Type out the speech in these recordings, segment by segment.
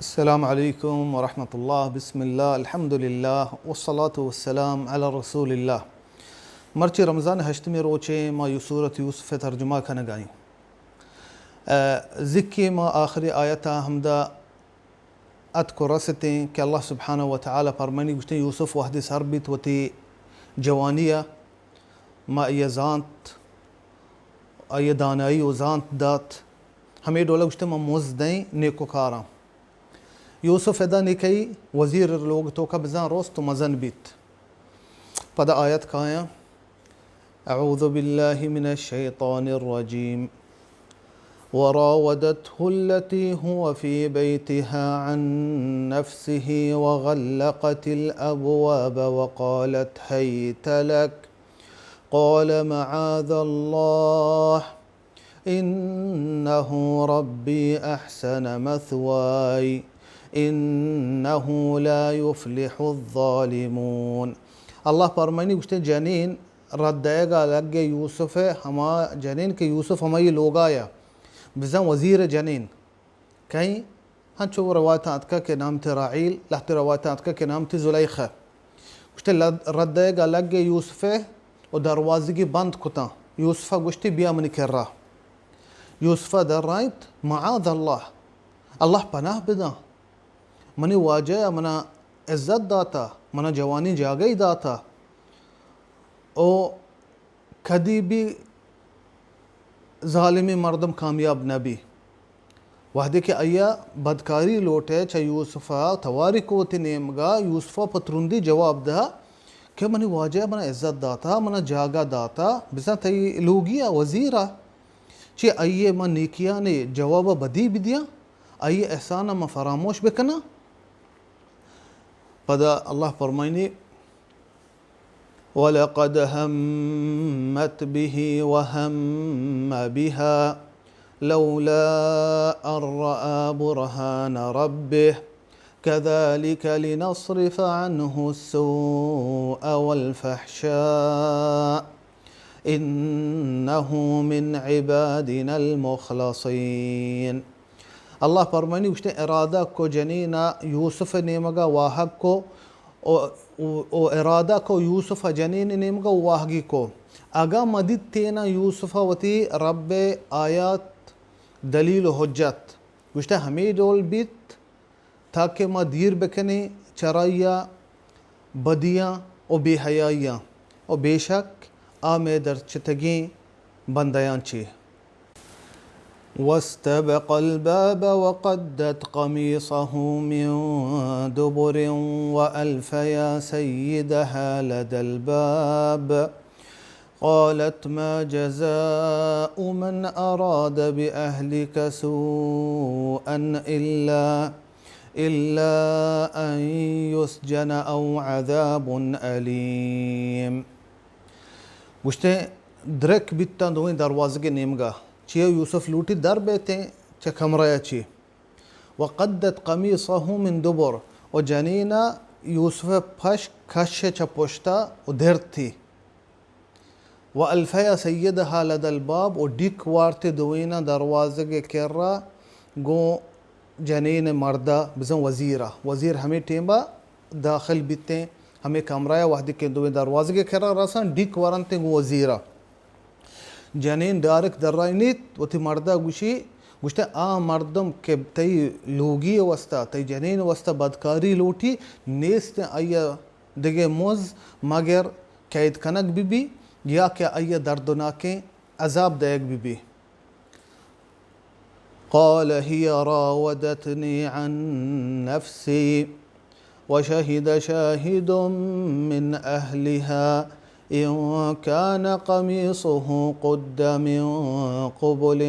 السلام علیکم ورحمۃ اللہ، بسم اللہ، الحمدللہ، والصلاة والسلام علی رسول اللہ۔ مرچی رمضان ہشتمی روچے، ما یو سورت یوسف ترجمہ کنگائیں۔ ذکی ما آخری آیتا ہمدا اتک و رستیں کہ اللہ سبحانہ و تعالی فرمانی گوشتیں، یوسف وہدے سر بیت وتی جوانیا، ما آئی زانت، آئی دانائی و زانت دات۔ ہمے ڈولا گوشتیں، ما مزدیں نیکوکاراں۔ یوسف ادا نیکئی وزیر لوگ توکا بزاں رست و مزن بیت۔ پدا آیت کایاں، اعوذ باللہ من الشیطان الرجیم۔ وراودته التي هو في بيتها عن نفسه وغلقت الأبواب وقالت هيت لك قال معاذ الله إنه ربي أحسن مثواي إنه لا يفلح الظالمون۔ اللہ پرمانی گوشتے، جنین رد دئیگا لگے یوسف ء، ہما جنین کہ یوسف ہمائی لوگایا بزاں وزیر جنین کئیں، ہنچو روایتاں اتکا کہ نام تے راعیل، لہتے روایتاں اتکا کہ نام تے زلیخہ۔ گوشتے لد-، رد دئیگا لگے یوسف ء و دروازگی بند کتاں۔ یوسف ء گوشتی، بیا منی کرا۔ یوسف ء درائینت، معاذ اللہ، اللہ پناہ بداں۔ منی واجہ ء منا عزت داتا، منا جوانی جاگہی داتا۔ او کدی بھی ظالمیں مردم کامیاب نہ بی۔ وہدے کہ آئی ء بدکاری لوٹے چہ یوسف ء تواری کو وتی نیمگا، یوسف ء پہ ترندی جواب دہ کہ منی واجہ ء منا عزت داتا، منا جاگہ داتا، بزاں تئی لوگی ء وزیر ء چہ آئی ء من نیکیانی جواب ء بدی بدیاں، آئی ء احسان ء من فراموش بکناں۔ پدا اللہ فرمائنی، ولقد همت به وهم بها لولا أن رأى برهان ربه كذلك لنصرف عنه السوء والفحشاء إنه من عبادنا المخلصين۔ اللہ پرمانی گوشتے، ارادہ کو جنینا یوسف نیمگا واہگ کو، او، او، او ارادہ کو یوسف جنین نیمگا واہگی کو۔ اگاں مدیت تینا یوسف وتی رب آیات دلیل و حجت، گوشتے ہمے ڈول بیت تاکہ ما دیر بکنیں چرائیا بدیاں و بے حیائیاں، و بے شک آ مئے درچتگیں بندیاں چے۔ واستبق الباب وقدت قميصه من دبر وألف يا سيدها لدى الباب قالت ما جزاء من أراد بأهلك سوءا إلا، إلا أن يسجن أو عذاب أليم۔ گوشتے، درک بیتاں دوئیں دروازگے نیمگا، چیا یوسف لوٹی در بیتیں چہ کمرہ چی۔ وقدت قميصه من دبر، و جنینا یوسف پشک کش چہ پشتا و درتی۔ وألف يا سيدها لدى الباب، و ڈیک وارتے دوئیناں دروازگ کرا گوں جنین مردا بزن وزیرا۔ وزیر ہمے ٹیمبا داخل بیتیں ہمے کمرہ ء، وہدے کہ دوئیں دروازگ کرا رسن ڈیک ورنتیں گوں وزیرا۔ جنین ڈائریکٹ درائینیت وتی مردا گوشی، گوشتے آ مردم کہ تئی لوگی واسطہ، تئی جنین واسطہ بدکاری لوٹی، نیست آئی دگہ مز مگر قید کنگ بہ بی یا کہ آئی ء دردناکیں عذاب دئیگ بہ بی۔ قال هي راودتني عن نفسي وشهد شاهد من أهلها إن كان قميصه قد من قبل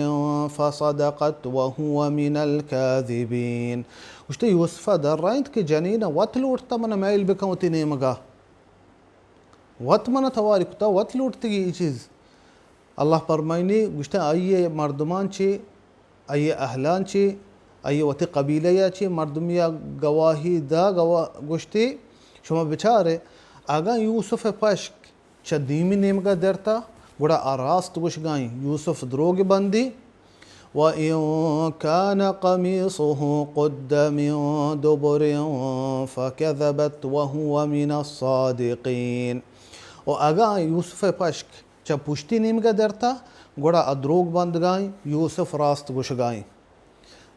فصدقت وهو من الكاذبين۔ گوشتے یوسف ء درائینت کہ جنین ء وت لوٹتا من میل بکن وتی نیمگا۔ وت من تواری کتا، وت لوٹتگی ای چیز۔ اللہ پرمائنی گوشتے آئی مردمان چی، آئی اہلان چی، آئی وتی قبیلہ یا چی مردمی گواہی دا گوا-، گوشتی، شما بچارے، اگاں یوسف پشک چہ دیمی نیمگا درتا، گڑا آ راست گوشگائیں، یوسف دروگ بندی، وإن كان قميصه قد من دبر فكذبت وهو من الصادقين۔ و اگاں یوسف ءِ پشک چہ پشتی نیمگ ءَ درتہ، گڑا آ دروگ بندگائیں، یوسف راست گوشگائیں۔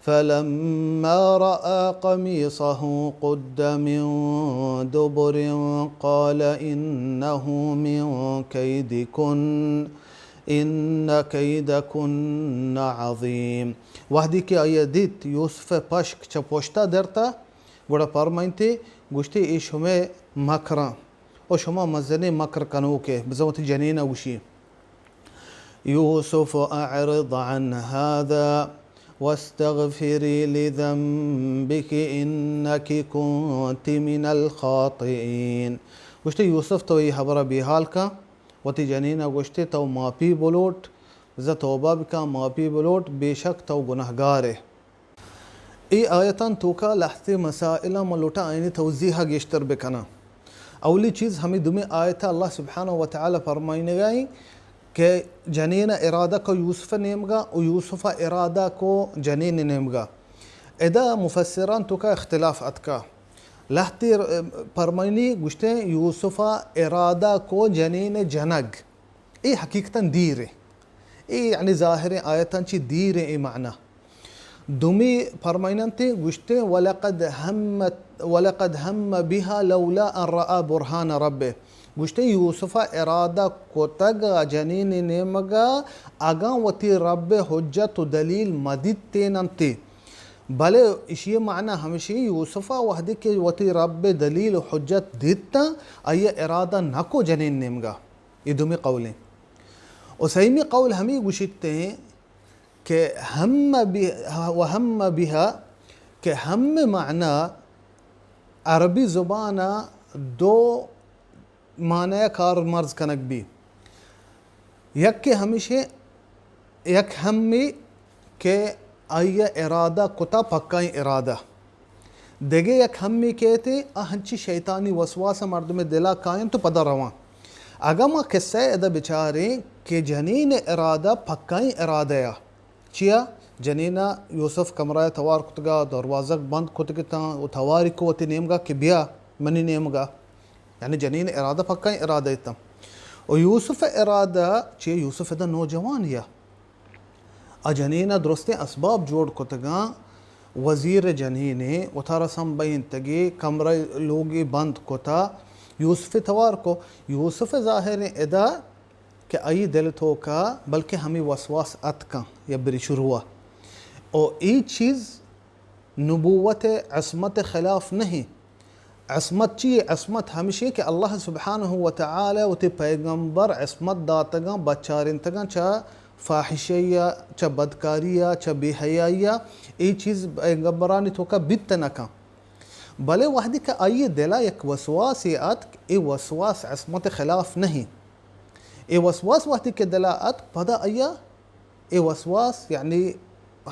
فلما رأى قميصه قد من دبر قال إنه من كيدكن إن كيدكن عظيم۔ وہدے کہ آئی ءَ دیت یوسف ءِ پشک چہ پشت ءَ درتہ، گڑا پرمائینتے، گوشتے، اے شمئے مکراں، او شما مزنیں مکر کنوکے، بزاں وتی جنین ءَ گوشی۔ يوسف أعرض عن هذا واستغفري لذنبك إنك كنت من الخاطئين۔ گوشتے، یوسف، تو اے ہبر ءَ بے حال کن، وتی جنین ءَ گوشتے، تو ماپی بلوٹ، بزاں توبہ بکن، ماپی بلوٹ، بے شک تو گناہگار ئے۔ اے آیتان توکا لہتے مسائلاں من لوٹاں آیانی توضیح ءَ گیشتر بکناں۔ اولی چیز ہمے دومی آیت ءَ اللہ سبحانہ و تعالی فرمائینگا ایں کہ جنین ءَ ارادہ کو یوسف ءِ نیمگا و یوسف ءَ ارادہ کو جنین ءِ نیمگا۔ ادا مفسران توکا اختلاف اتکا۔ لہتے پرمائینی گوشتے یوسف ءَ ارادہ کو جنین ءِ جنگ۔ اے حقیقتاً دیر ایں۔ اے یعنی ظاہریں آیتاں چی دیر ایں اے معنی۔ دومی پرمائیننتے گوشتے، ولقد همت، ولقد هم بها لولا أن رأى برهان ربه۔ گوشتے یوسف ءَ ارادہ کتگ جنین ءِ نیمگا اگاں وتی رب ءِ حجت و دلیل مدیتیننتے۔ بلے اشی معنی ہمشی یوسف ءَ وہدے کہ وتی رب ءِ دلیل و حجت دیتاں، آئی ءَ ارادہ نکو جنین نیمگا۔ اے دومی قول ایں۔ و سیمی قول ہمے گوشیت ایں کہ هم به، و هم بها، کہ هم معنی عربی زبان ءَ دو معنی ءَ کار مرز کنگ بی۔ یک کہ ہمیشیں، یک ہمے کہ آئی ءَ ارادہ کتا پکائیں ارادہ۔ دگہ یک ہمے کیت، آ ہنچی شیطانی وسواس ءَ مردم ءِ دل ءَ کاینت و پدا رواں۔ اگاں ما قصہ ءَ ادا بچاریں کہ جنین ءِ ارادہ پکائیں ارادہ ءَ۔ چیا؟ جنین ءَ یوسف کمرہ ءَ توار کتگا، دروازگ بند کتگ اتاں و تواری کو وتی نیمگا کہ بیا منی نیمگا۔ یعنی جنین ءِ ارادہ پکائیں ارادہ اتاں۔ و یوسف ءِ ارادہ چیا؟ یوسف ادا نوجوان یا۔ آ جنین ءَ درستیں اسباب جوڑ کتگاں، وزیر ءِ جنینے، وتارا سمبہینتگے، کمرہ لوگے بند کتا، یوسف ءَ توار کو۔ یوسف ءَ ظاہریں ادا کہ آئی دل توکا بلکہ ہمے وسواس اتکاں یا بری شروع ءَ۔ او اے چیز نبوت ءِ عصمت ءِ خلاف نہیں۔ عصمت چی؟ عصمت ہمشی کہ اللہ سبحانہ و تعالی وتی پیغمبر عصمت داتگاں، بچارینتگاں چہ فاحشہ یا، چہ بدکاری یا، چہ بے حیائی یا، اے چیز پیغمبرانی توکا بیت نہ کن۔ بلے وہدے کہ آئی دلا یک وسواسے اتک، اے وسواس عصمت خلاف نہیں۔ اے وسواس وہدے کہ دلا اتک، پدا آیا اے وسواس، یعنی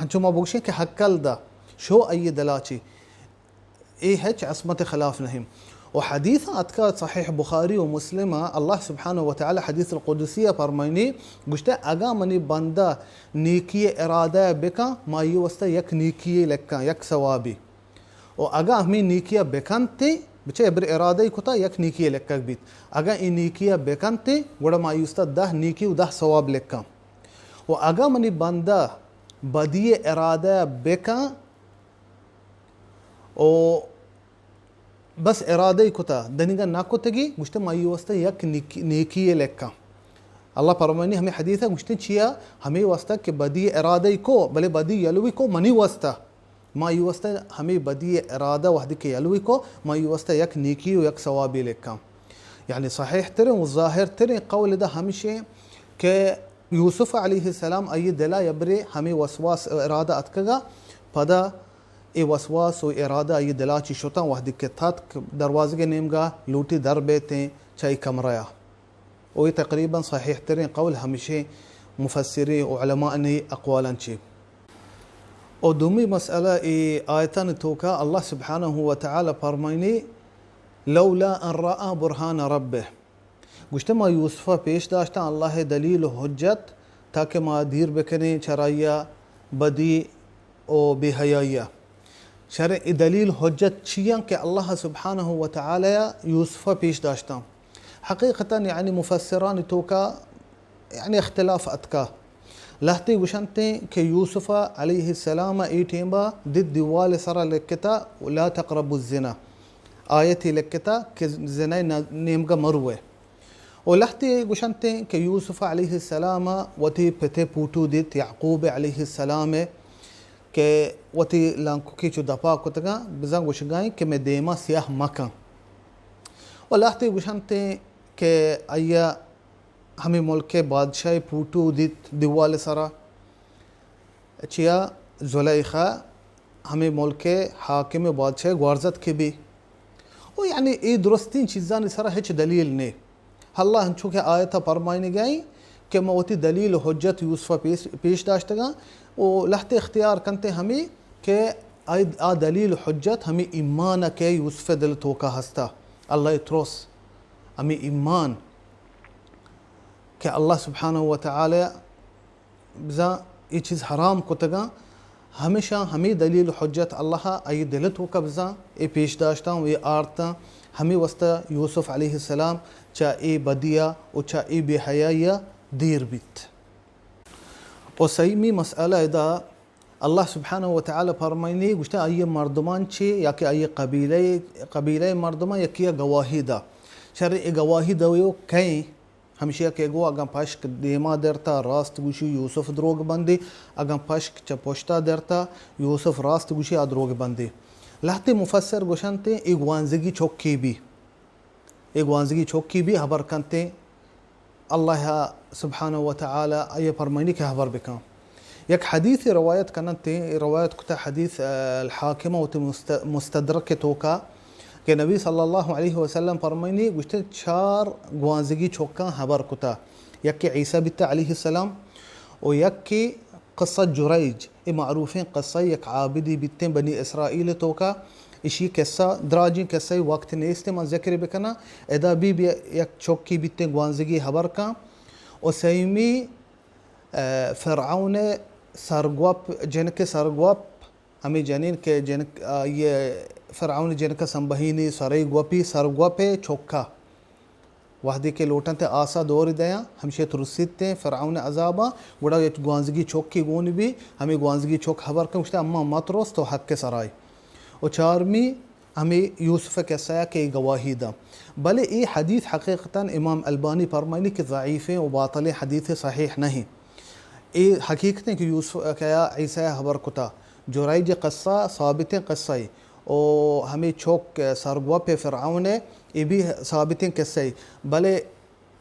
ہنچو ما بگوشیں کہ ہکل دا، شو آئی دلا چی۔ اے ہچ عصمت خلاف نہیں۔ و حدیث اتکا صحیح بخاری و مسلم، اللہ سبحانہ و تعالی حدیث القدسی فرمائنی، گوشتے، اگاں منی بندہ نیکی ارادہ بکن، ما آئی واسطہ یک نیکی لکھاں، یک ثوابی۔ و اگاں ہمیں نیکی بکنتے، بچے ابر ارادہ کتا یک نیکی لکھگ بیت۔ اگاں اے نیکی بکنتے، گڑا ما آئی واسطہ دہ نیکی و دہ ثواب لکھاں۔ و اگاں منی بندہ بدی ارادہ بکن، و بس ارادہ کتا، دنیگا نہ کتگی، گوشتے، ما آئی واسطہ یک نیکی، نیکی لکھاں۔ اللہ پرمانی ہمیں حدیث گوشتے، چیا؟ ہمیں واسطہ کہ بدی ارادہ کو، بلے بدی یلوی کو منی واسطہ۔ ما آئی واسطہ ہمیں بدی ارادہ وہدی کہ یلوی کو، ما آئی واسطہ یک نیکی و یک ثوابی لکھاں۔ یعنی صحیح ترین و ظاہر ترین قول دا ہمشیں کہ یوسف علیہ السلام آئی دلا یبرے ہمیں وسواس و ارادہ اتکگا، پدا اے وسواس و ارادہ آئی دلا چی شتاں، وہدی کہ تتک دروازگ نیمگا لوٹی در بیتیں چہ اے کمرہ۔ و اے تقریباً صحیح ترین قول ہمشیں مفسرین و علماء نے اقوالان چی۔ و دومی مسئلہ اے آیتان توکا اللہ سبحانہ و تعالی فرمائنی، لولا ان رأى برهان ربه۔ گوشتے، ما یوسف ء پیش داشتاں اللہ ء دلیل و حجت، تاکہ ما دیر بکنیں چرائیا، بدی و بے حیائی ءَ۔ شریں اے دلیل حجت چی اَنت کہ اللہ سبحانہ و تعالی یوسف ءَ پیش داشتاں؟ حقیقتاً یعنی مفسرانی توکا یعنی اختلاف اتکا۔ لہتے گوشنتیں کہ یوسف علیہ السلام اے ٹیمبا دد دیوال سرا لکھتا لا تقربوا الزنا، آیتی لکھتا کہ زنا نیمگا مروے۔ و لہتے گوشنتیں کہ یوسف علیہ السلام وتی پتے پوٹو دیت یعقوب علیہ السلام کہ وتی لانکوکی چو دپا کتگاں، بزاں گوشگائیں کہ مئے دیما سیاہ مکن۔ و لہتے گوشنتیں کہ آئیا ہمے ملک ءِ بادشاہ ءِ پوٹو دیت دیوال ءِ سرا، چیا زلیخا ہمے ملک ءِ حاکم ءُ بادشاہ ءِ گوارزتکے بی۔ او یعنی اے درستیں چیزانی سرا ہچ دلیل نے۔ اللہ انچو کہ آیت ءَ پرمائینگا ایں کہ ما وتی دلیل ءُ حجت یوسف ءَ پیش، پیش داشتگاں و لہتے اختیار کنتے ہمے کہ آ، آ دلیل ءُ حجت ہمے ایمان ءَ کہ یوسف ءِ دل ءِ توکا ہستا، اللہ ءِ ترس، ہمے ایمان کہ اللہ سبحانہ و تعالی بزاں اے چیز حرام کتگاں، ہمیشاں ہمے دلیل ءُ حجت اللہ ءَ آئی دل ءِ توکا بزاں اے پیش داشتاں و اے آرتاں۔ ہمے واسطہ یوسف علیہ السلام چہ اے بدی ءَ و چہ اے بے حیائی ءَ دیر بیت۔ و سیمی مسئلہ ادا اللہ سبحانہ و تعالی پرمائنی گوشتہ آئی مردمان چے یا کہ آئی قبیلہ، قبیلہ مردمان یکی گواہی دا۔ شر اے گواہی دا و کئیں ہمشی ءَ کہ گو اگاں پشک دیما درتا راست گوشی یوسف دروگ بندی، اگاں پشک چہ پشتا درتا یوسف راست گوشی آ دروگ بندی۔ لہتے مفسر گوشنتے اے گوانزگی چکی بی، اے گوانزگی چکی بی ہبر کنتے، اللہ سبحانہ و تعالی آئی پرمائنی کہ ہبر بکن۔ یک حدیث روایت کننت، اے روایت کتا حدیث، آ، الحاکم وتی مست-، مستدرک توکا کہ نبی صلی اللہ علیہ وسلم پرمائنی گوشتے چار گوانزگی چکاں ہبر کتا، یکی عیسی بیتا علیہ السلام و یکی قصہ جریج، اے معروفیں قصہ یک عابدی بیتیں بنی اسرائیل توکا، اشی قصہ دراجیں قصہ وقت نیست من ذکر بکناں، ادا بی بی یک چکی بیتیں گوانزگی ہبر کن و سیمی ء، فرعون ء سرگوپ، جنک ء سرگوپ، ہمے جنین کہ جنک، آئی ء فرعون ء جنک ء سمبہینی سرئی گوپی، سرگوپ ء چکا وہدے کہ لوٹنت آسا دور دیاں، ہمشی ترسیت فرعون ء عذاباں، گڑا یک گوانزگی چکی گون بی، ہمے گوانزگی چک ہبر کن، گوشتے، اما مترس، تو حق ء سرائے۔ و چارمی ہمے یوسف ء قصہ ء کہ اے گواہی داں۔ بلے اے حدیث حقیقتاً امام البانی پرمائنی کہ ضعیفیں و باطلیں حدیث صحیح نہیں۔ اے حقیقتیں کہ یوسف ء کہ عیسی ء ہبر کتا، جریج ء قصہ ثابتیں قصہ ء و ہمے چک سرگوپ فرعون ء اے بھی ثابتیں قصہ ء۔ بلے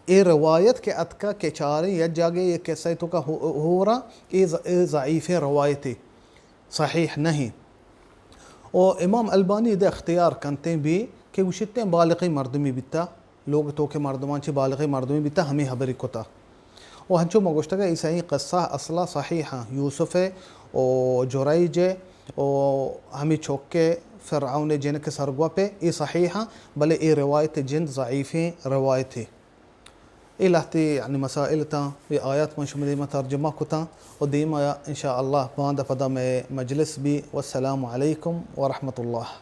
اے روایت کہ اتکا کہ چاریں یک جاگے اے قصہ ء توکا ہو-، ہورا اے ض-، اے ضعیفیں روایتے۔ صحیح نہیں۔ و امام البانی دے اختیار کنتیں بی کہ گوشتیں بالغیں مردمی بیتا، لوگ تو کہ مردمان چی بالغیں مردمی بیتا ہمیں حبری کتا۔ و ہنچو ما گوشتگا اے سئیں قصہ اصلا صحیح ہیں، یوسف ہے و جریج ہے و ہمیں چوکے فرعون جنک سرگوپ ہے، اے صحیح ہیں، بلے اے روایت جند ضعیفیں روایت ہے۔ اے لہتے یعنی مسائل تاں، اے آیات من شما دیما ترجمہ کتاں و دیما ان شاء اللہ باندا پدا مئے مجلس بی۔ والسلام علیکم ورحمۃ اللہ۔